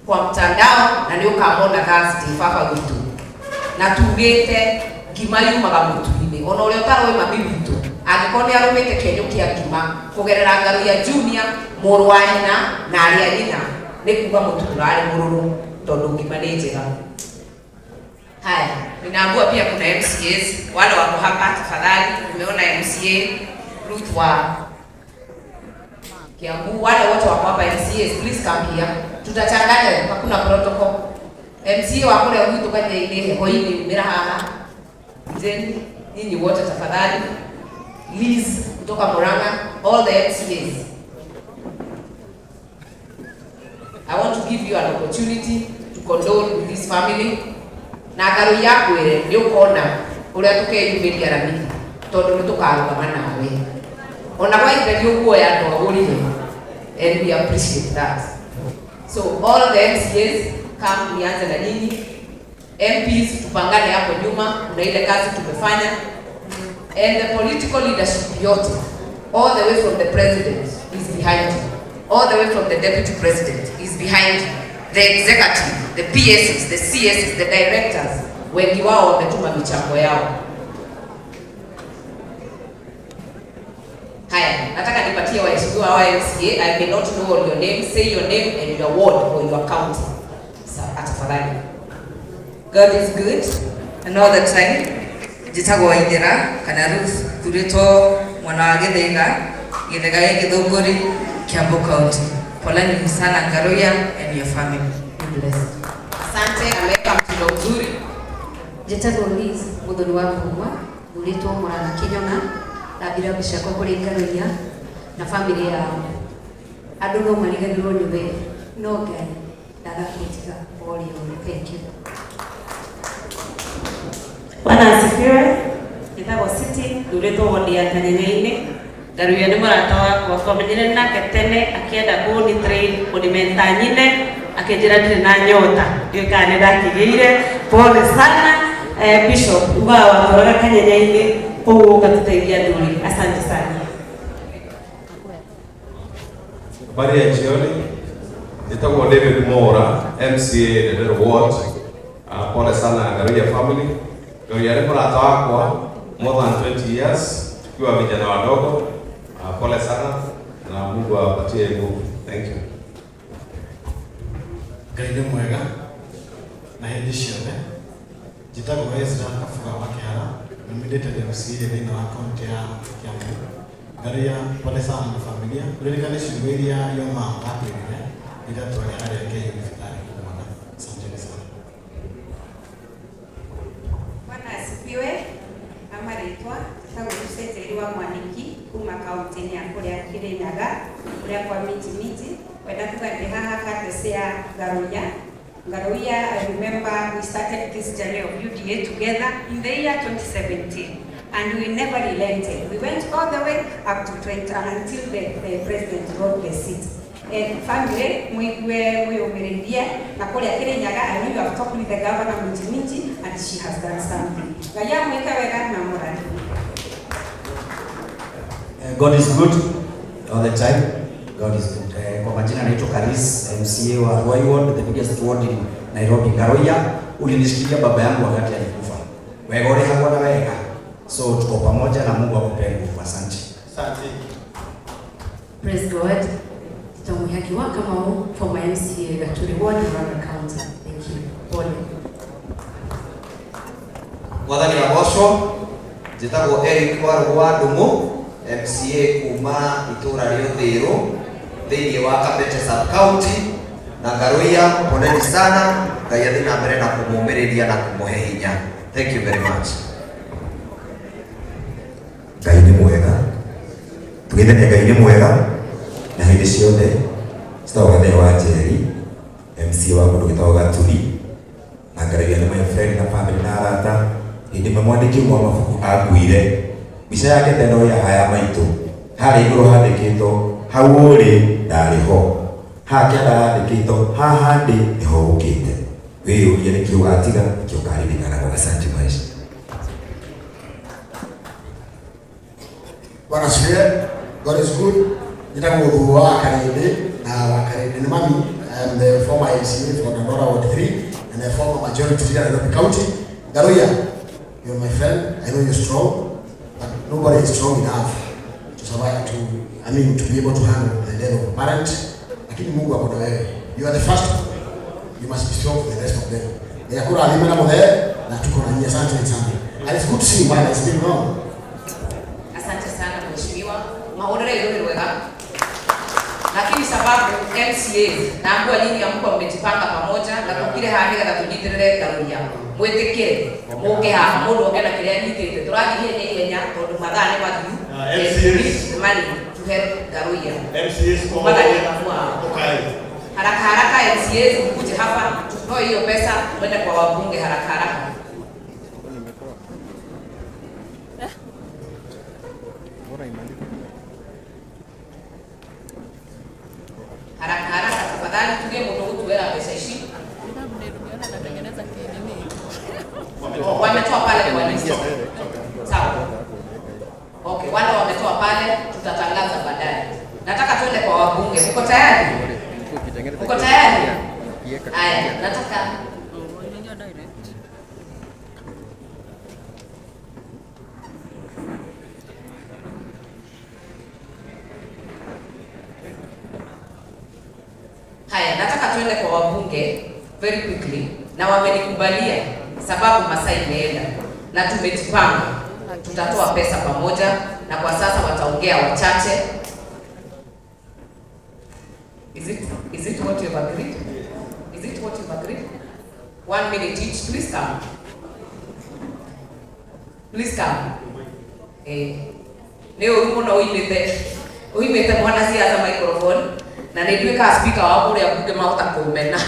Kwa mtandao na nĩ ũkamona Thursday baba witũ na tugĩte ngima yumaga mũtu-inĩ ona ũrĩa ũtaroĩ mami witũ angĩkorwo nĩ arũmĩte kĩenyũ kĩa ngima kũgerera Ngaruiya Junior mũrũ wa nyina na arĩa nyina nĩ kuga mũtu ndũrarĩ mũrũrũ tondũ ngima nĩ njega. Haya, ninaambua pia kuna MCAs wale wako hapa, tafadhali. Nimeona MCA Ruth wa Kiambu, wale wote wako hapa MCAs, please come here. Tutachanganya, hakuna protocol. MCA wa kule gwitũ Kanyei-inĩ heho-inĩ umĩra haha. Then nyinyi wote tafadhali. Liz kutoka Murang'a, all the MCAs. I want to give you an opportunity to condole with this family. Na Ngarũiya akwĩre nĩ ũkona ũrĩa tũkeyumĩria Ramithi tondũ nĩ tũkarũgama nawe. Ona gwa igerio ũkuoya andũ agũrire and we appreciate that. So all the MCAs come nianze na nyinyi. MPs tupangane hapo nyuma, kuna ile kazi tumefanya. And the political leadership yote, all the way from the president is behind you. All the way from the deputy president is behind you. The executive, the PSs, the CSs, the directors, wengi wao wametuma michango yao. Haya, nataka nipatie waheshimiwa wa MCA. I may not know all your name. Say your name and your ward or your county. Tafadhali. God is good and all the time. Njĩtagwo Waithera kana Ruth, thurĩtwo mwena wa Gĩthĩga, Gĩthĩga gĩ Gĩthũngũri, Kiambu County. Poleni sana Ngaruiya and your family. Be blessed. Asante, ameweka mtindo mzuri. Njĩtagwo Liz Muthoni wa Mbugua, thurĩtwo Murang'a Kĩnyona, thambira ciakwa kũrĩ Ngaruiya na family yao. Andũ no mariganĩrwo nĩ we, no Ngai ndagakũtiga o rĩ o rĩ. Thank you. Bwana asifiwe. Njĩtagwo City, thurĩtwo wodi ya Kanyenye-inĩ. Ngaruiya nĩ mũrata wakwa, twamenyire nake tene akĩenda kũni train kũnimenta nyine, akĩnjĩra ndirĩ na nyota, ndiũĩ kana nĩ ndakĩgĩire. Pole sana Bishop, ugaga watũraga Kanyenye-inĩ, kũu ũgatũteithia athuri. Asante sana. Habari ya jioni. Nitagwo David Mora, MCA Ndenderu Ward. Pole sana Ngaruiya family. Ngaruiya nĩ mũrata wakwa more than 20 years tukiwa vijana wadogo. Pole sana na Mungu awapatie nguvu. Thank you. Ngai nĩ mwega na hĩndĩ ciothe. Njĩtagwo Ezra Kabuga wa Kĩhara, nominated MCA thĩinĩ wa kaunti ya Kiambu. Ngaruiya, pole sana na familia. Ũririkane ciugo iria your mom akwĩrire rĩrĩa twarĩ harĩa KU thibitarĩ kũmuona. Asanteni sana. Bwana asifiwe. Amarĩtwa njĩtagwo Lucy Njeri wa Mwaniki kuma kaunti-inĩ ya kũrĩa Kirinyaga kũrĩa kwa miti miti. Wenda kuga ndĩ haha courtesy ya Ngaruiya. Ngaruiya, I remember we started this journey of UDA together in the year 2017 and we never relented. We went all the way up to 20 until the president got the seat. And family, mwigwe mwiyumĩrĩrie na kũrĩa Kirinyaga, I know you have talked with the governor Minji and she has done something. Ngai amwĩke wega na mũrathime. God is good all the time. God is good. Kwa majina naitwa Karis, MCA wa Ruai Ward, the biggest ward in Nairobi. Ngaruiya, ulinishikilia baba yangu wakati alikufa. Wega ũrĩhagwo na wega. So tuko pamoja na Mungu akupe nguvu. Asante. Asante. Praise God. Tutamuhaki wa Kamau for my MCA Gaturi Ward, Murang'a County. Thank you. Pole. Mwathani agocwo. Njĩtagwo Eric Warũgũ wa Ndung'u, MCA kuma itũra rĩa Ũthĩrũ thĩinĩ wa Kabete sub county na Ngaruiya, poleni sana. Ngai athiĩ na mbere na kũmũmĩrĩria na kũmũhe hinya. Thank you very much. Ngai nĩ mwega, tugithania Ngai nĩ mwega na hĩndĩ ciothe. Citagwo Gathee wa Njeri, MCA wa kũndũ gwĩtagwo Gaturi na Ngaruiya nĩ my friend na family na arata. Hĩndĩ ĩmwe mwandĩki ũmwe wa mabuku akuire, mbica yake teno ya haya maitũ harĩa igũrũ handĩkĩtwo hau ũrĩ ndarĩ ho, haha kĩanda handĩkĩtwo haha ndĩ nĩho ũkĩte. Wĩyũrie nĩkĩ ũgatiga, nĩkĩ ũkaririkanagwo. Asante maisha. Bwana asifiwe. God is good. Njĩtagwo Mũthuri wa Karĩndĩ na wa Karĩndĩ nĩ mami. I am the former MCA for Dandora Ward 3 and the former majority leader in Nairobi County. Ngaruiya, you're my friend. I know you're strong, but nobody is strong enough to survive, to, I mean, to be able to handle the death of a parent. Lakini Mungu ako na wewe. You are the first. You must be strong for the rest of them. Yakura alime na muthe na tuko na nyinyi. Asante sana. And it's good to see you, man. It's been long. Asante sana mheshimiwa. Mahũrĩre irũĩ rwega. Lakini sababu MCA na mbua nyinyi hamkuwa mmejipanga pamoja na tukire haha nigetha tunyitirire Ngaruiya. Mwĩtĩkĩre mũke haha mũndũ oke na kĩrĩa anyitĩte. Tũrathiĩ ihenya ihenya tondũ mathaa nĩ mathiru. MCAs. Money to help Ngaruiya. MCAs kwa Kumagaria mwao. Okay. Haraka haraka MCAs mkuje hapa tutoe hiyo pesa twende kwa wabunge haraka haraka. Haraka haraka tafadhali tuge mũndũ gũtuĩra mbeca ici. Wametoa pale kwa list. Sawa. Okay, wale wametoa pale tutatangaza baadaye. Nataka tuende kwa wabunge. Mko tayari? Mko tayari? Haya, nataka Haya, nataka tuende kwa wabunge very quickly, na wamenikubalia sababu masaa imeenda na tumejipanga, tutatoa pesa pamoja, na kwa sasa wataongea wachache. Is it what you've agreed? Is it what you've agreed? 1 minute each, please come. Please come. Nĩ ũru mũno uimĩte mwanasiasa microphone na nĩ nduĩkaga speaker wa kũrĩa mbunge mahota kũmena.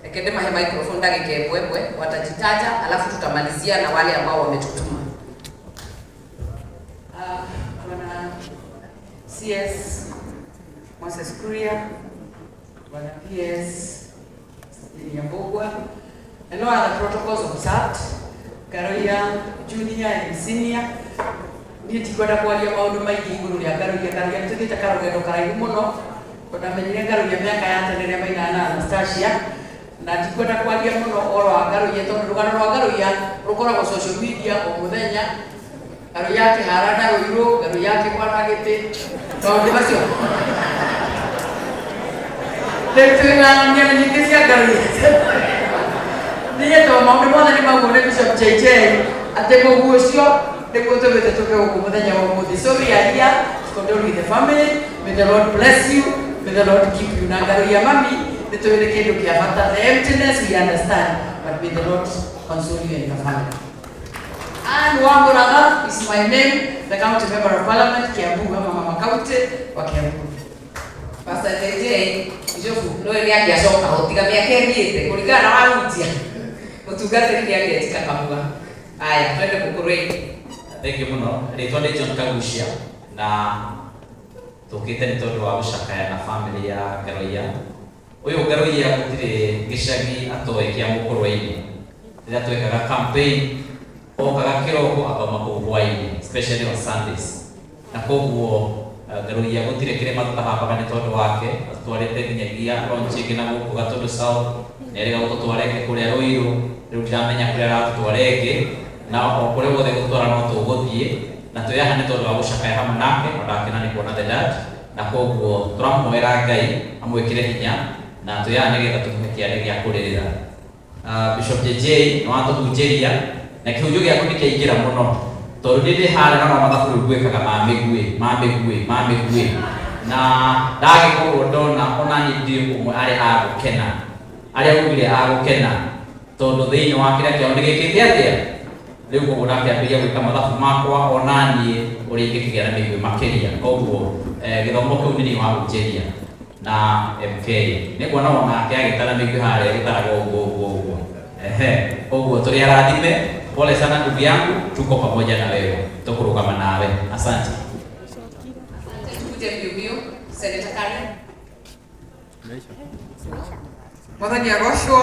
Reke ndĩmahe microphone ndagĩka ĩmwe ĩmwe, watajitaja alafu tutamalizia na wale ambao wametutuma. Bwana CS Moses Kuria, Bwana PS Nyambogwa, and all other protocols observed. Ngaruiya Junior and Senior. Niĩ ndikwenda kwaria maũndũ maingĩ igũrũ rĩa Ngaruiya. Ngaruiya nĩ tũthiĩte karũgendo karaihu mũno, tondũ ndamenyire Ngaruiya mĩaka ya tene rĩrĩa mainaga na Anastasia, na ndikwenda kwaria mũno ũhoro wa Ngaruiya tondũ rũgano rwa Ngaruiya rũkoragwo social media o mũthenya. Ngaruiya akĩhara na rũirũ, Ngaruiya akĩgwa na gĩtĩ, maũndũ macio. Rĩu twĩna ng'ano nyingĩ cia Ngaruiya. Niĩ to maũndũ mothe nĩ maguo nĩ Bishop JJ, atĩ mũguo ũcio nĩguo tũmĩte tũke gũkũ mũthenya wa ũmũthĩ. So we are here to condole with the family. May the Lord bless you. May the Lord keep you. Na Ngaruiya mami, nĩ tũĩ nĩ kĩndũ kĩa bata. The emptiness we understand, but may the Lord console you and your family. And Wamũratha is my name, the county member of parliament, Kiambu, ama mama county wa Kiambu. Pastor JJ, Bishop, no nĩ angĩacoka ho tiga mĩaka ĩthiĩte kũringana na wahunjia. Mũtungatĩri nĩ angĩetika kamua. Haya, twende mũkũrũ-inĩ. Thank you mũno. Rĩtwa nĩ John Kagucia na tũkĩte nĩ tondũ wa gũcakaya na family ya Ngaruiya. Ũyũ Ngaruiya gũtirĩ gĩcagi atoĩ kĩa mũkũrũ-inĩ. Rĩrĩa twekaga campaign, okaga kĩroko akauma kũu hwaĩ-inĩ, especially on Sundays. Na koguo Ngaruiya gũtirĩ kĩrĩma tũtahambaga nĩ tondũ wake, atũtwarĩte nginyagia launch ĩngĩ na gũkũ Gatũndũ South, nĩ erĩga gũtũtwara ĩngĩ kũrĩa Rũirũ, rĩu ndiramenya kũrĩa aratũtwara ĩngĩ, na o kũrĩa guothe gũtwara no tũgũthiĩ, na twĩ haha nĩ tondũ wa gũcakaya hamwe nake, na ndakena nĩ kuona the dad, na koguo tũramũhoera Ngai amwĩkĩre hinya, na twĩ haha nĩgetha tũmũhe kĩarĩ gĩa kũrĩrĩra. Bishop JJ nĩ watũhunjĩria, na kĩhunjio gĩaku nĩ kĩaingĩra mũno, tondũ niĩ ndĩ harĩa na no mathabu rĩu ngwĩkaga ma mĩguĩ, ma mĩguĩ, ma mĩguĩ, na ndagĩkorwo ndona ona niĩ ndĩ ũmwe arĩa agũkena, arĩa ugire agũkena, tondũ thĩinĩ wa kĩrĩa kĩao nĩ gĩkĩte atĩa? Rĩu koguo ndakĩambĩrĩria gwĩka mathabu makwa ona niĩ ũrĩa ingĩkĩgĩa na mĩguĩ makĩria. Koguo gĩthomo kĩu nĩ niĩ wahunjĩria na MK. Nĩ kuona onake agĩtara mĩguĩ harĩa ĩgĩtaragwo ũguo ũguo ũguo. Ehe, koguo tũrĩ arathime. Pole sana ndugu yangu, tuko pamoja na wewe, tukurugama nawe. Asante. Asante, tukuje mbio mbio. Senator Karen. Mwathani agocwo.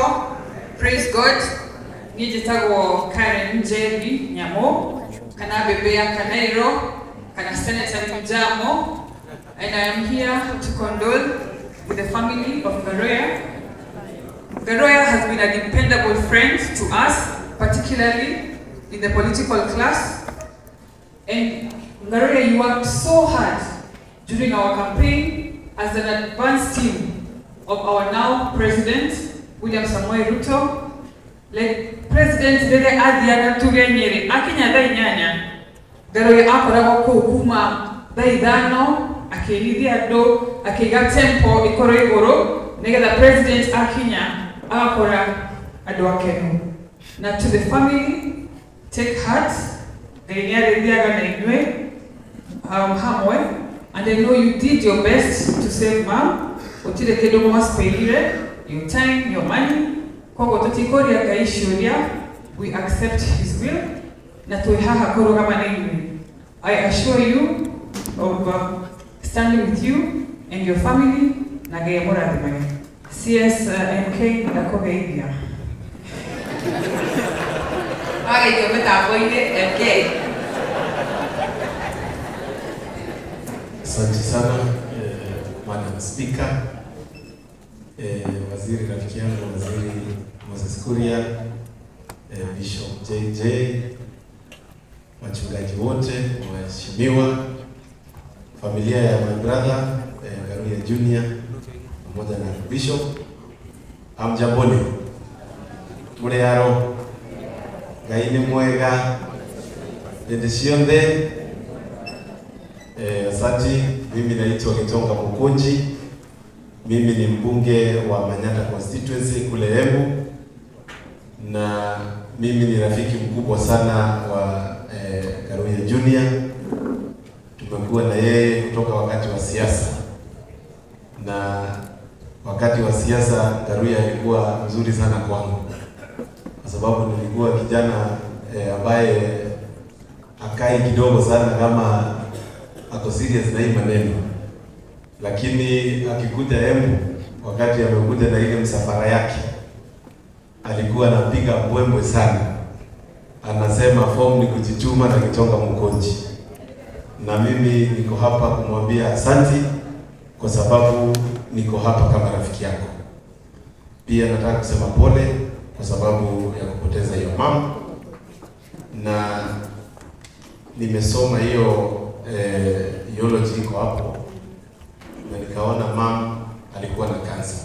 Praise God. Niĩ njĩtagwo Karen Njeri Nyamu, kana Bebe ya Kanairo, kana Senator Njamo, and I am here to condole with the family of Ngaruiya. Ngaruiya has been a dependable friend to us, particularly in the political class. And Ngaruiya, you worked so hard during our campaign as an advanced team of our now President, William Samoei Ruto. Like President rĩrĩa athiaga tuge Nyĩrĩ akinya thaa 8, Ngaruiya akoragwo kũu kuma thaa 5 akĩinithia andũ, akĩiga tempo ikorwo igũrũ nĩgetha President akinya agakora andũ akenu. Na to the family, take heart, Ngai nĩ arĩthiaga na inyuĩ hamwe, and I know you did your best to save mom. Gũtirĩ kĩndũ mwaspairire, your time, your money. Koguo tũtikũria Ngai ciũria, we accept his will, na twĩ haha kũrũgama na inyuĩ. I assure you of standing with you and your family, na Ngai amũrathimage. CS MK ndakũgeithia. Wageithio mĩtambo-inĩ MK. Asante sana Madam Speaker, waziri rafiki yangu Waziri Moses Kuria, Bishop JJ, wachungaji wote, waheshimiwa, familia ya my brother Ngaruiya Junior pamoja na Bishop, amjamboni. Mure aro Ngai nĩ mwega hĩndĩ ciothe. Asante. Mimi naitwa Gitonga Mukunji. Mimi ni mbunge wa Manyatta constituency kule Embu, na mimi ni rafiki mkubwa sana wa Ngaruiya Junior. Tumekuwa na yeye kutoka wakati wa siasa, na wakati wa siasa Ngaruiya alikuwa mzuri sana kwangu, kwa sababu nilikuwa kijana ambaye akai kidogo sana kama ako serious na hii maneno, lakini akikuja Embu, wakati amekuja na ile msafara yake, alikuwa anapiga mbwembwe sana, anasema form ni kujichuma na Gitonga Mukunji. Na mimi niko hapa kumwambia asanti kwa sababu niko hapa kama rafiki yako. Pia nataka kusema pole kwa sababu ya kupoteza hiyo mama, na nimesoma hiyo eulogy iko hapo, na nikaona mam alikuwa na kansa.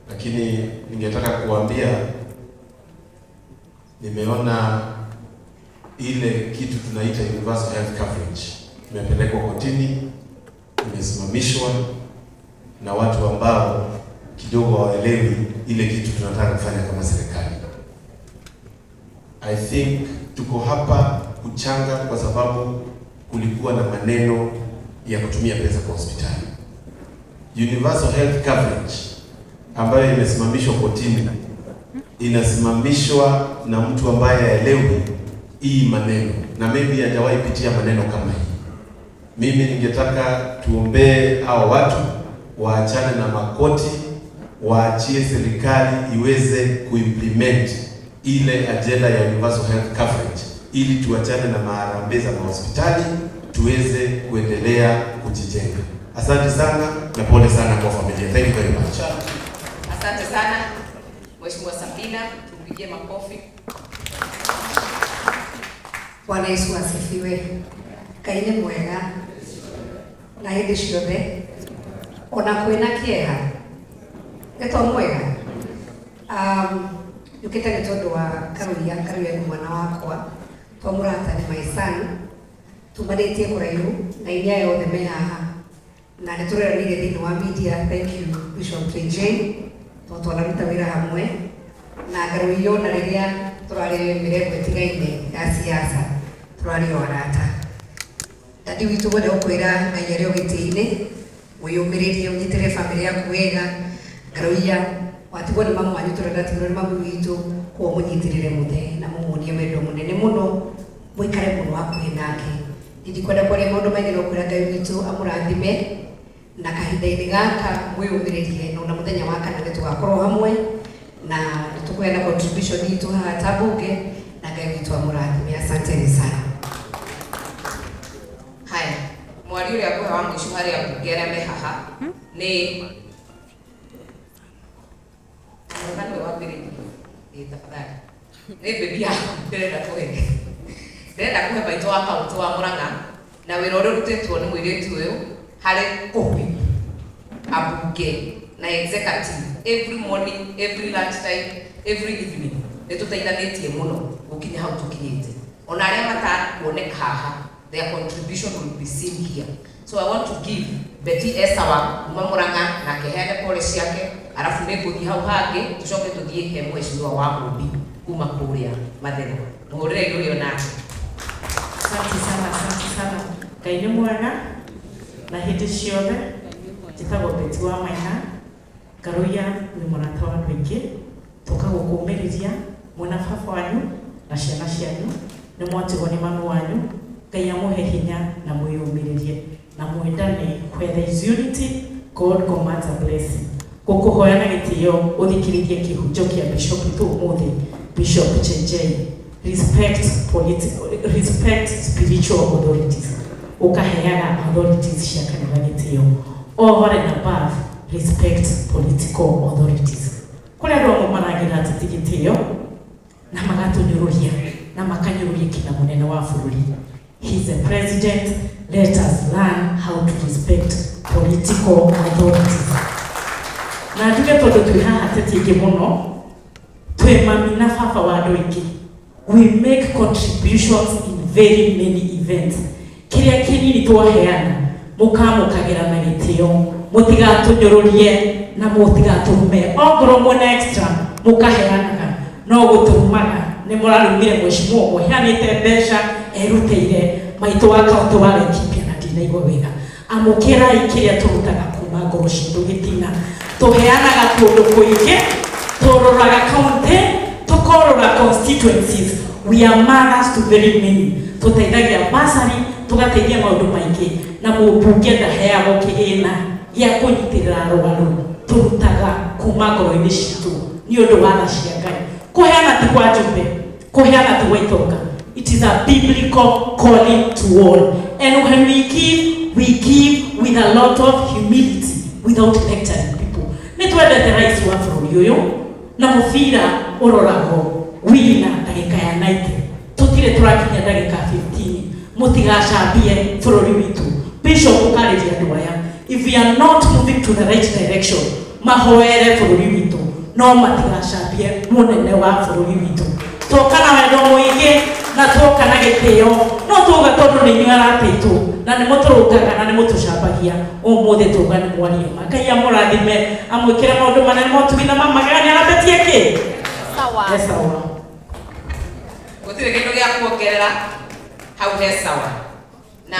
Lakini ningetaka kuambia, nimeona ile kitu tunaita universal health coverage imepelekwa kotini, imesimamishwa na watu ambao kidogo hawaelewi ile kitu tunataka kufanya kama serikali. I think tuko hapa kuchanga kwa sababu kulikuwa na maneno ya kutumia pesa kwa hospitali. Universal health coverage ambayo imesimamishwa kotini inasimamishwa na mtu ambaye haelewi hii maneno na maybe hajawahi pitia maneno kama hii. Mimi ningetaka tuombee hao watu waachane na makoti, waachie serikali iweze kuimplement ile agenda ya universal health coverage, ili tuachane na maharambee za mahospitali, tuweze kuendelea kujijenga. Asante sana na pole sana kwa familia. Thank you very much. Asante sana Mheshimiwa Sabina, tumpigie makofi. Bwana Yesu asifiwe. Ngai nĩ mwega na hĩndĩ ciothe, ona kwĩna kĩeha nĩ to mwega. Njũkĩte nĩ tondũ wa Karuiya. Karuiya nĩ mwana wakwa, to mũrata, nĩ my son. Tumanĩtie kũraihu na inya yothe me haha, na nĩ tũreranĩire thĩinĩ wa media. Thank you Bishop JJ, tondũ twanaruta wĩra hamwe na Ngaruiya, ona rĩrĩa tũrarĩ mĩrengo ĩtigaine ya siasa tũrarĩ o arata. Dadi witũ gwenda gũkwĩra Ngai arĩ o gĩtĩ-inĩ, wĩyũmĩrĩrie, ũnyitĩrĩre bamĩrĩ yaku wega. Ngaruiya watigwo nĩ mamu wanyu, tũrĩa ndatigirwo nĩ mamu witũ, koguo mũnyitĩrĩre mũthee na mũmuonie wendo mũnene mũno, mũikare mũno hakuhĩ nake. Ndikwenda kwaria maũndũ maingĩ, no kwĩra Ngai witũ amũrathime na kahinda-inĩ gaka mwĩyũmĩrĩrie, na ona mũthenya wa kana nĩ tũgakorwo hamwe na nĩ tũkũheana contribution itũ haha ta bunge, na Ngai witũ amũrathime. Asanteni sana. Haya, mwari ũrĩa ngũhe wa mũico harĩ ambunge arĩa me haha nĩ Mũrang'a nĩwe wambĩrĩirie. Ĩĩ tafadhali. Nĩ baby yaku ndĩrenda kũhe. Ndĩrenda kũhe maitũ wa kaũntĩ wa Mũrang'a na wĩra ũrĩa ũrutĩtwo nĩ mũirĩtu ũyũ harĩ kũhwip ambunge na executive every morning, every lunch time, every evening. Nĩ tũteithanĩtie mũno gũkinya hau tũkinyĩte. Ona arĩa matakuoneka haha, their contribution will be seen here. So I want to give Betty Esawa kuma Murang'a nake heane pole ciake, arabu nĩ ngũthiĩ hau hangĩ tũcoke tũthiĩ he mheshimiwa wa Mũmbi kuma kũrĩa Mathĩra. Mũhũrĩre igũrũ onake. Asante sana, asante sana. Ngai nĩ mwega na hĩndĩ ciothe. Njĩtagwo Betty wa Maina. Ngaruiya nĩ mũrata wa andũ aingĩ, tũka gũkũmĩrĩria mwĩna baba wanyu na ciana cianyu, nĩ mwatigwo nĩ mami wanyu. Ngai amũhe hinya na mwĩyũmĩrĩrie na mwendane. Where there is unity, God commands a blessing. Gũkũhoya na gĩtĩo ũthikĩrĩrie kĩhunjo kĩa Bishop witũ ũmũthĩ, Bishop JJ. Respect political, respect spiritual authorities. Ũkaheaga authorities cia kanitha gĩtĩo. Over and above, respect political authorities. Kũrĩ andũ amwe maragĩra ateti gĩtĩo na magatũnyũrũria na makanyũrũria kinya mũnene wa bũrũri. He is the president. Let us learn how to respect political authorities. Na njuge tondũ twĩ haha ateti aingĩ mũno, twĩ mami na baba wa andũ aingĩ. We make contributions in very many events. Kĩrĩa kĩnini twaheana mũkamũkagĩra na gĩtĩo, mũtigatũnyũrũrie na mũtigatũrume. Ongorwo mwĩna extra mũkaheanaga, no gũtũrumaga nĩ mũrarumire mheshimiwa ũmwe heanĩte mbeca erutĩire maitũ wa kaũntĩ wa Laikipia na ndinaigua wega. Amũkĩrai kĩrĩa tũrutaga kuma ngoro citũ gĩtina. Tũheanaga kũndũ kũingĩ, tũroraga kaũntĩ, tũkorora constituencies. We are mothers to very many. Tũteithagia bursary, tũgateithia maũndũ maingĩ, na mũmbunge ndaheagwo kĩgĩna gĩa kũnyitĩrĩra arwaru. Tũrutaga kuma ngoro-inĩ citũ nĩ ũndũ wa tha cia Ngai. Kũheana ti kwa njumbe, kũheana ti gwa itonga. It is a biblical calling to all. And when we give, we give with a lot of humility, without lecturing people. Nĩ twendete rais wa bũrũri ũyũ, na mũbira ũroragwo wina ndagĩka ya 90. Tũtirĩ tũrakinya ndagĩka 15. Mũtigacambie bũrũri witũ. Bishop ũkarĩria andũ aya. If we are not moving to the right direction, mahoere bũrũri witũ, no matigacambie mũnene wa bũrũri witũ. Twoka na wendo mũingĩ na twoka na gĩtĩo, no tuga tondũ nĩ inyuĩ arata aitũ na nĩ mũtũrũngaga na nĩ mũtũcambagia. Ũmũthĩ tuga nĩ mwaria ma. Ngai amũrathime, amwĩkĩre maũndũ manene motugi na mamagegania arambetie kĩ? Sawa. He sawa. Gũtirĩ kĩndũ gĩa kuongerera hau, he sawa. Na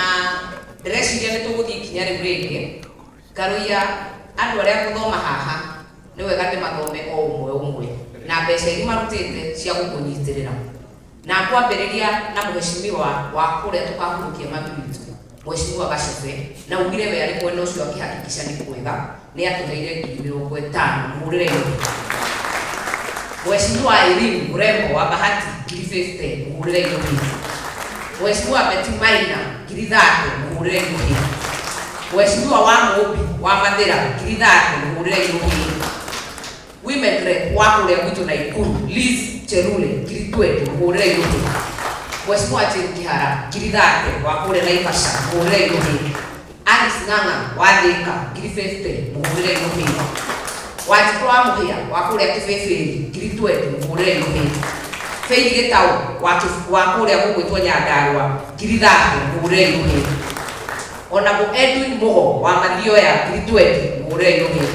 ndĩreciria nĩ tũgũthiĩ ikinya rĩu rĩngĩ. Ngaruiya andũ arĩa ngũthoma haha nĩ wega ndĩmathome o ũmwe ũmwe na mbeca iria marutĩte cia gũkũnyitĩrĩra. Na kwambĩrĩria na mheshimiwa wa kũrĩa tũkahurũkia mami witũ, Mheshimiwa Gacobe, na ugire we arĩ mwena ũcio akĩhakikisha nĩ kwega, nĩ atũheire 50,000. Mũhũrĩre irũhi. Mheshimiwa Irene Murembo wa Bahati 50,000, mũhũrĩre irũhi. Mheshimiwa Betty Maina 30,000, mũhũrĩre irũhi. Mheshimiwa wa Mũmbi wa Mathĩra 30,000, mũhũrĩre irũhi. Women rep wa kũrĩa gwitũ Naikuru Liz Cherule 20,000, mũhũrĩre irũhi. Mheshimiwa Jane Kihara 30,000 wa kũrĩa Naivasha, mũhũrĩre irũhi. Alice Ng'ang'a wa Thika 50,000, mũhũrĩre irũhi. Wanjikũ wa Mũhĩa wa kũrĩa Kĩbĩbĩri 20,000, mũhũrĩre irũhi. Faith Gĩtaũ wa kũrĩa gũgwĩtwo Nyandarũa 30,000, mũhũrĩre irũhi. Onaguo Edwin Mũgo wa Mathioya 20,000, mũhũrĩre irũhi.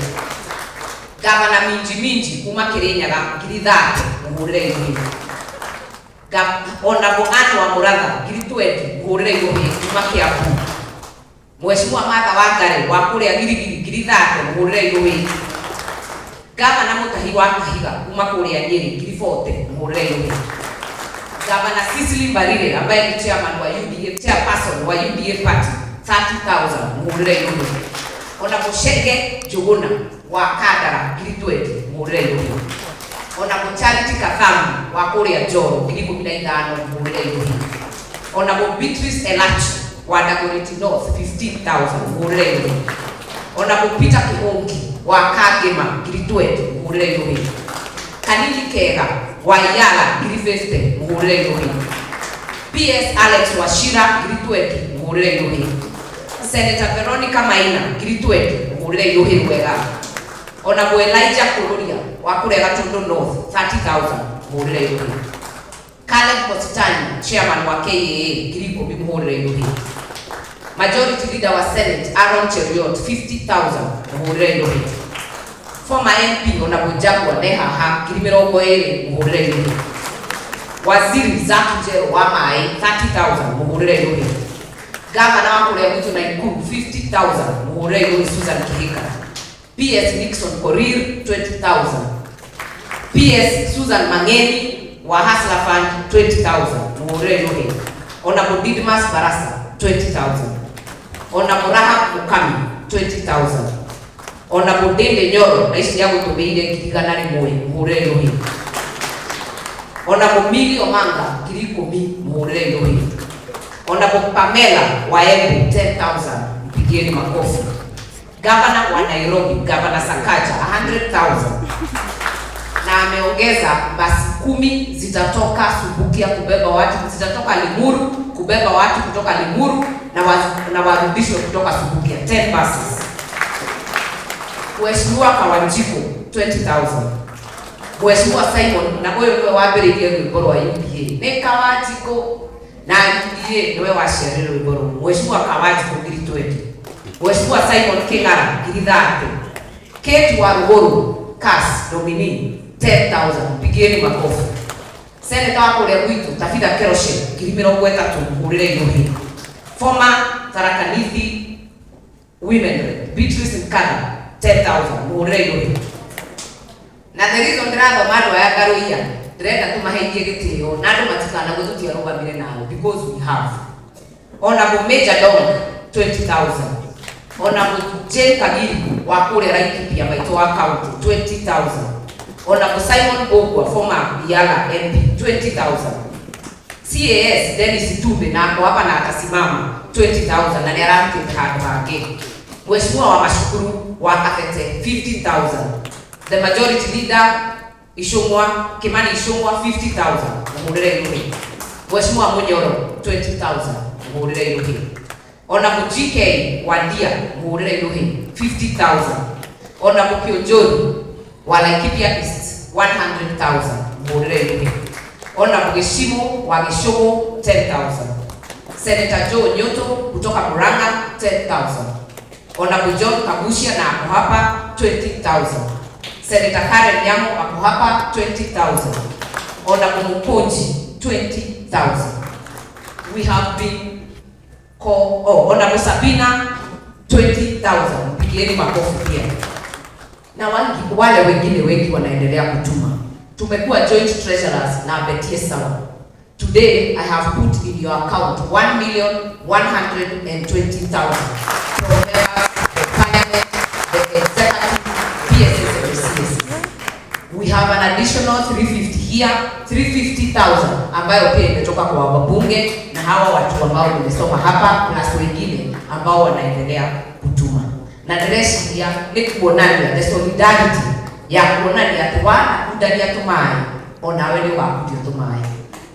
Gavana Minji Minji kuma Kĩrĩnyaga 30,000, mũhũrĩre irũhi. Onaguo Anne wa Mũratha 20,000, mũhũrĩre irũhi kuma Kiambu. Mheshimiwa Martha Wangari wa kũrĩa Girigiri 30,000, mũhũrĩre irũhi. Gavana Mutahi wa Kahiga kuma kũrĩa Nyeri 40,000, mũhũrĩre irũhi. Gavana Cecily Mbarire ambaye ni chairman wa UDA, chairperson wa UDA party 30,000, mũhũrĩre irũhi. Ona Mũchege Njuguna wa Kandara 20,000, mũhũrĩre irũhi. Ona Charity Kathambi wa kũrĩa Njoro 15,000, mũhũrĩre irũhi. Ona Beatrice Elachi wa Dagoretti North 15,000, mũhũrĩre irũhi. Ona Peter Kihongi wa Kangema 20,000, mũhũrĩre irũhi. Kanini Kega wa Yala ngiri 50 muhurire iruhi. PS Alex Wachira ngiri 20 muhurire iruhi. Senator Veronica Maina ngiri 20 muhurire iruhi rwega. Ona mu Elijah Kururia wa kuria Gatundu North 30,000 muhurire iruhi. Caleb Kositany chairman wa KAA ngiri 10 muhurire iruhi. Majority Leader wa Senate Aaron Cheruiyot 50,000 muhurire iruhi. Former MP Honorable Jaguar Nehaha ngiri 20 muhurire iruhi. Waziri Zack Njeru wa Mai 30,000 muhurire iruhi. Gavana wa kuria gwitu Nakuru 50,000 muhurire iruhi Susan Kihika. PS Nixon Korir 20,000. PS Susan Mangeni wa Hustler Fund 20,000 muhurire iruhi. Honorable Didmas Barasa 20,000. Honorable Rahab Mukami 20,000. Honorable Ndindi Nyoro na ici nĩagũtũmĩire ngiri 100 muhurire iruhi. Honorable Millie Omanga ngiri 10 muhurire iruhi. Honorable Pamela wa Embu 10,000 mpigieni makofi. Governor wa Nairobi Governor Sakaja 100,000 na ameongeza basi 10 zitatoka Subukia kubeba watu, zitatoka Limuru kubeba watu kutoka Limuru na warudishwe kutoka Subukia 10 buses. Mheshimiwa Kawanjiku 20,000. Mheshimiwa Simon na ũyũ nĩwe wambĩrĩirie rwĩmbo rwa UDA nĩ Kawanjiku na UDA nĩwe waciarire rwĩmbo rũu. Mheshimiwa Kawanjiku ngiri 20. Mheshimiwa Simon King'ara ngiri 30. Kate Waruguru Cas nominee 10,000 pigieni makofi. Senator wa kuria gwitu Tabitha Keroshe ngiri 30 muhurire iruhi. Former Tharaka Nithi Women Rep Beatrice Nkana 10,000 muhurire iruhi. Na the reason ndirathoma andũ aya Ngaruiya ndĩrenda tũmaheithie gĩtĩo na andũ matikanagwe tũtiarũgamire nao because we have. Honorable Major Dong 20,000. Honorable Jane Kagiri wa kũrĩa Laikipia maitũ wa county 20,000. Honorable Simon Mbugua former Yala MP 20,000. CAS Dennis Itumbi na ako hapa na atasimama 20,000 na nĩararutĩte handũ hangĩ. Mheshimiwa wa Mashukuru wa Kabete 15,000. The majority leader Ichung'wa Kimani Ichung'wa 50,000 muhurire iruhi. Mheshimiwa Munyoro 20,000 muhurire iruhi. Honorable GK Wandia muhurire iruhi 50,000. Honorable Kiunjuri wa Laikipia East 100,000 muhurire iruhi. Honorable Gishimo wa Gishogo 10,000. Senator Joe Nyoto kutoka Murang'a 10,000. Honorable John Kaguchia na ako hapa 20,000. Senator Karen Nyamu ako hapa 20,000. Honorable Mukunji 20,000. We have been Honorable Sabina 20,000. Mpigieni makofi pia. Na wale wengine wengi wanaendelea kutuma. Tumekuwa joint treasurers na Betie Sawa. Today I have put in your account 1,120,000 from members of parliament, the executive, PSS and CS. We have an additional 350 here, 350,000 ambayo pia imetoka kwa wabunge na hawa watu ambao nimesoma hapa plus wengine ambao wanaendelea kutuma. Na ndĩreciria nĩ kuonania the solidarity ya kuonania atĩ wanakundania tũmaĩ onawe nĩ ũgakundio tũmaĩ.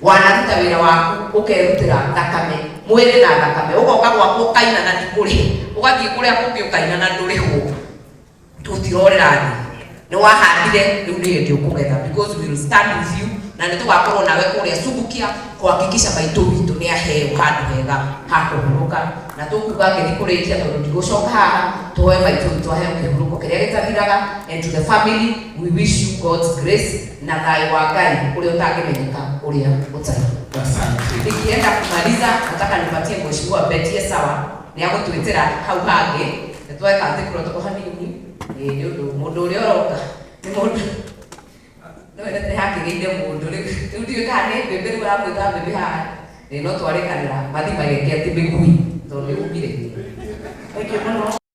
Wanaruta wĩra waku ũkerutĩra thakame mwĩrĩ na thakame ũgoka gwaku ũkaina na ndikũrĩ ũgathiĩ kũrĩa kũngĩ ũkaina na ndũrĩhwo tũtirorĩra thĩ nĩ wahandire rĩu nĩ hĩndĩ ũkũgetha because we will stand with you na nĩ tũgakorwo nawe kũrĩa Subukia kuhakikisha maitũ witũ nĩ aheo handũ hega ha kũhurũka na tũkuga ngĩthiĩ kũrĩkia tondũ ndigũcoka haha tũhoe maitũ witũ aheo kĩhurũko kĩrĩa gĩtathiraga. And to the family we wish you God's grace na thayũ wa Ngai ũrĩa ũtangĩmenyeka ũrĩa ũtarĩ. Nikienda kumaliza nataka nipatie Mheshimiwa Betie Sawa nĩ agũtwĩtĩra hau hangĩ nĩ tweka atĩ protocol hanini nĩ ũndũ mũndũ ũrĩa ũroka nĩ mũndũ no ene hakĩgĩire mũndũ rĩu ndiũĩ kana nĩ mbembe rĩu aramwĩta mbembe haha no twarĩkanĩra mathi mageke atĩ mĩgui tondũ nĩ umire. Thank you mũno.